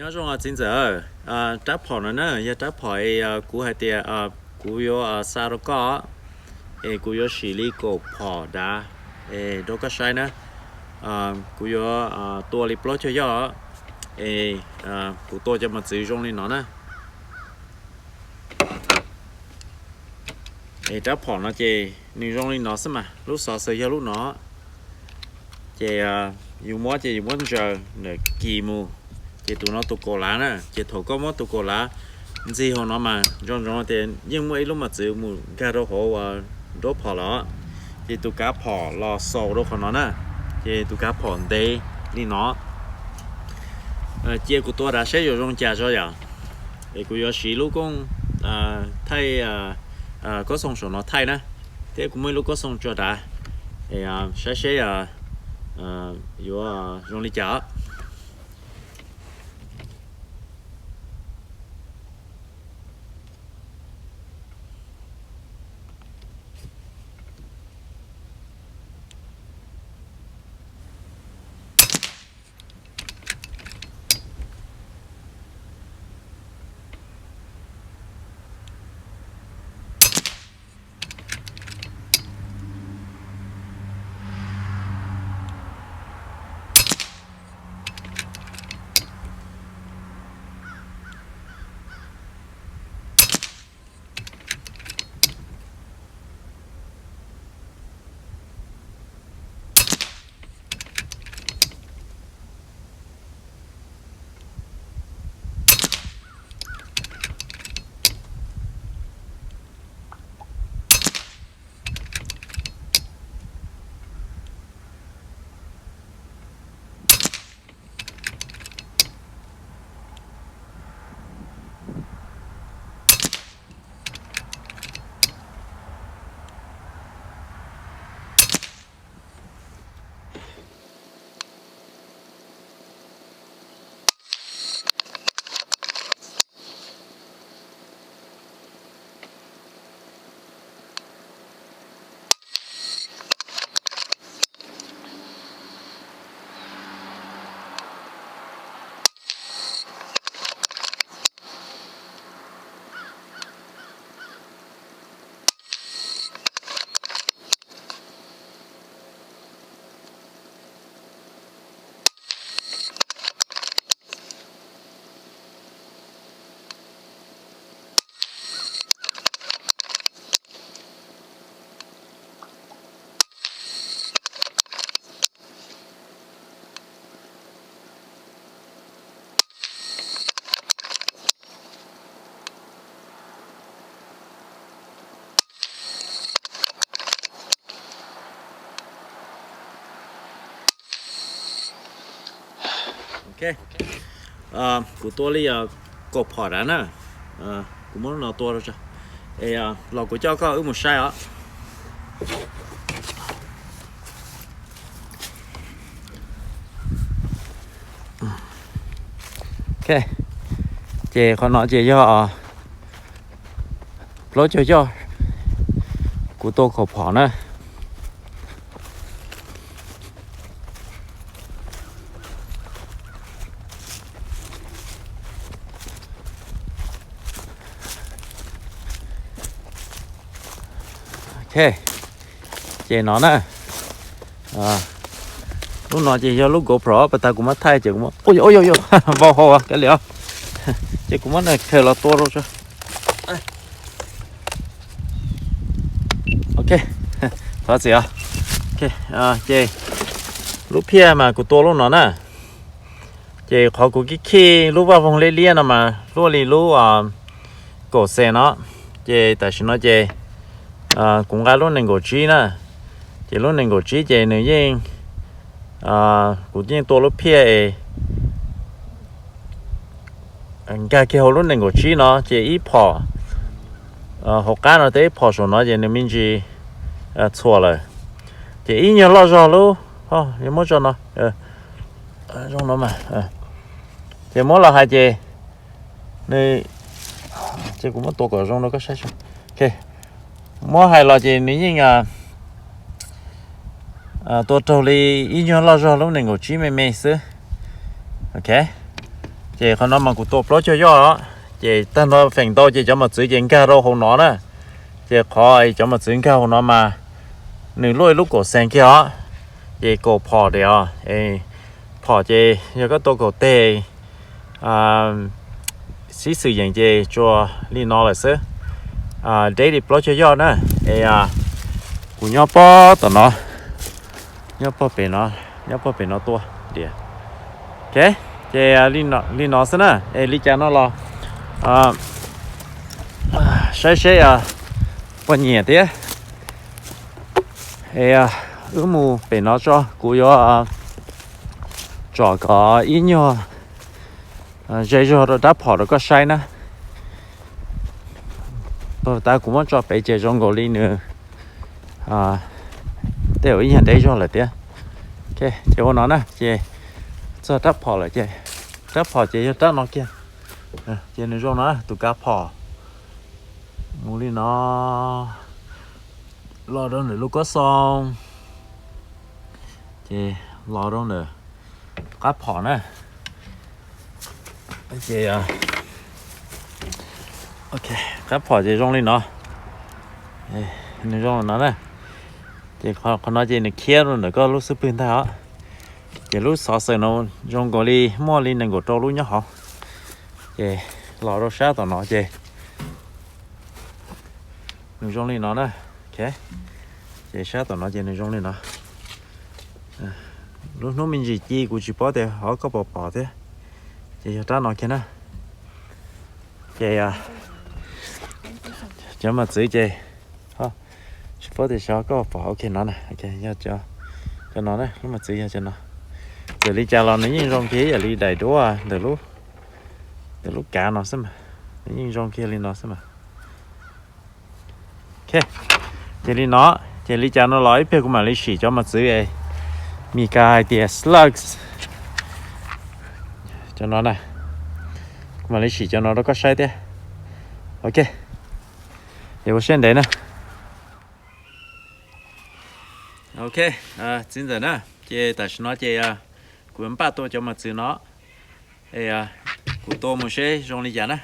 Nyob zoo txiv ntxawm, rab phom no na yog rab phom kuv hais tias kuv yuav xa rau koj, es kuv yuav siv li kaum phom dav es rau koj saib na. Kuv yuav tua li plaub caug yoj, es kuv tua cov mos txwv zoo li no na. Es rab phom no ces nws zoo li no xwb mas, lub xov xwm yog lub no. Ces yus muab ces yus muab ntsaws ntawm kis mus, ces tus no tus kaum lav na. Ces thaum koj muab tus kaum lav ntxig hauv no mas zoo zoo tias yeej muaj ib lub mos txwv mus nkag rau hauv nraub phom lawm, ces tus kav phom los xaus rau qhov no na. Ces tus kav phom ntev li no. Cia kuv tua dav saib yuav zoo cas tso yom. Es kuv yuav siv lub koob thaij, koob xoo saum no thaij na, thiab kuv muaj ib lub koob xoo tso dav, es saib seb yuav zoo li cas. Kuv tua li kaum phom dav na. Kuv muab lub no tua rau tso, es los kuv coj koj wb mus saib os. Ces qhov no ces yog plaub caug yoj kuv tua kaum phom na. Ok, ces no na, lub no ces yog lub GoPro pas tas kuv muab thaij ces kuv muab, ua yog, ua yog, vau hau kav liam, ces kuv muab khaws los tua rau tso. Ok, thov txim os. Ok, ces lub phiaj mas kuv tua lub no na. Ces qhov kuv khij khij lub vaj voog liab liab no mas luaj li lub kaum xees no. Ces tam sim no ces kuv nqa lub nees nkaum tsib na. Ces lub nees nkaum tsib ces nws yeej, kuv yeej tua lub phiaj es nkag kiag hauv lub nees nkaum tsib no ces ib phom hauv qab no thiab ib phom saum no ces nws me ntsis txhuam lawm. Ces ib nyuag loj zog lub, muab tso no, zoo no mas. Ces muab los hais ces nws, ces kuv muab tua kom zoo rau koj saib. Ok, muab hais los ces nws yeej tua raug li ib nyuag loj zog lub nees nkaum tsib me me xwb. Ok, Ces qhov no mas kuv tua plaub caug yoj os, ces tag nrho feem ntau ces cov mos txwv ces nkag rau hauv no na. Ces qhov cov mos txwv nkag hauv no mas nws luaj ib lub kaum xees kiag os, ces kaum phom tiag os. Phom ces yog koj tua kaum teg, sib xws yeem ces tsuas li no lawm xwb. Deb li plaub caug yoj na. Es kuv nyob pob tom no, nyob pob pem no, nyob pob pem no tua tiag. Ok, ces li no xwb na. Es li cas no los saib seb puas nyiam thiab. Es wb mus pem no tso, kuv yuav tsom kom ib nyuag ze zog rau rab phom rau koj saib na. Puag ta kuv muab tso pem ces zoo nkaus li nws tej zaum ib nyuag deb zog lawm thiab. Ok, ces ua no na, ces txog rab phom lawm ces, rab phom ces yog rab no kiag. Ces nws zoo no, tus kav phom mus li no los rau ntawm lub kob xoo, ces los rau ntawm qab phom na. Ces qab phom ces zoo li no, nws zoo li no na. Ces qhov no ces nws khiab rau ntawm koj lub xub pwg ntag os. Ces lub xov xwm no zoo nkaus li muaj li nees nkaum rau lub nyob hauv. Ces los rau sab tom no ces nws zoo li no na. Ok, ces sab tom no ces nws zoo li no. Lub hnub me ntsis ci kuv tsis paub tias ho koj puas pom thiab. Ces yog rab no kiag na. Ces cov mos txwv ces tsis paub tias xyov koj pom. Ok, no na, yog cov no na, lub mos txwv yog cov no. Txawm li cas los nws yeej zoo kiag ib yam li daim duab ntawm lub kav no xwb mas, nws yeej zoo kiag li no xwb mas. Ok, ces li no, ces li cas no los ib pliag kuv mam li sim cov mos txwv es Mis Kas hais tias slugs, cov no na, kuv mam li sim cov no rau koj saib thiab. Ok, es ua siab ntev na. Ok, txiv ntxawm na, ces tam sim no ces kuv npaj tua cov mos txwv no, es kuv tua mus seb zoo li cas na.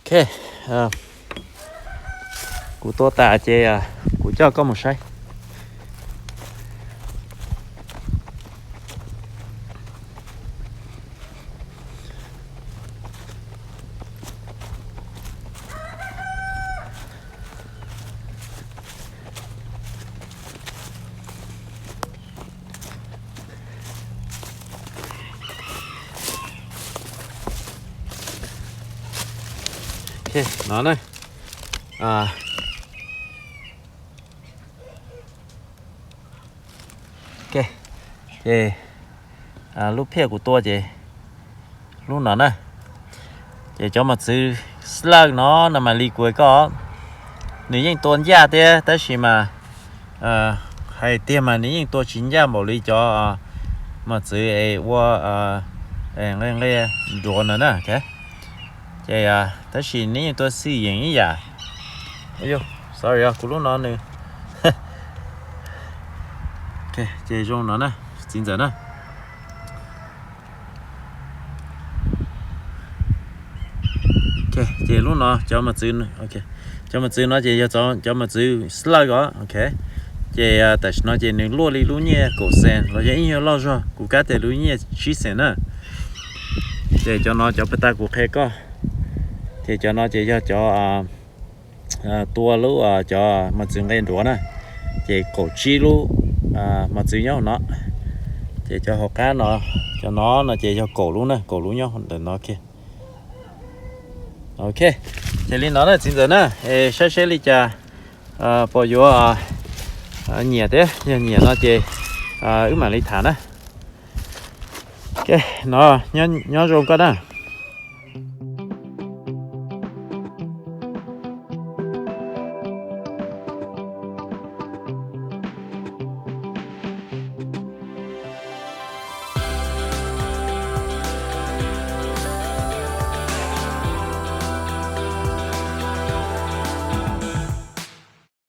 Ok, Kuv tua tas ces kuv coj koj mus saib. No na. Ces lub phiaj kuv tua ces lub no na. Ces cov mos txwv slug no no mas li kuv hais koj, nws yeej tua ncaj thiab tab sis mas hais tiag mas nws yeej tua tsis ncaj npaum li cov mos txwv es ua nqe nqe nruav no na. Ces tab sis nws yeej tua xij yeem ib yam. Sorry, kuv lub no nws. Ces zoo no na, txiv ntxawm na. Ces lub no cov mos txwv, cov mos txwv no ces yog cov mos txwv slug os. Ces tam sim no ces nws luaj li lub nyiaj kaum xees los yog ib nyuag loj zog, kuv kab tias lub nyiaj tsib xees na. Ces cov no cov pas tas kuv qhia koj, ces cov no ces yog cov tua lub cov mos txwv nqe nruav na. Ces kaum tsib lub mos txwv nyob hauv no. Ces cov hauv qab no, cov no no ces yog kaum lub na, kaum lub nyob ntawm no kiag. Ok, ces li no na txiv ntxawm na, es saib seb li cas, puas yuav nyiam thiab, yog nyiam no ces wb mam li tham na. Ok, no, nyob zoo koj na.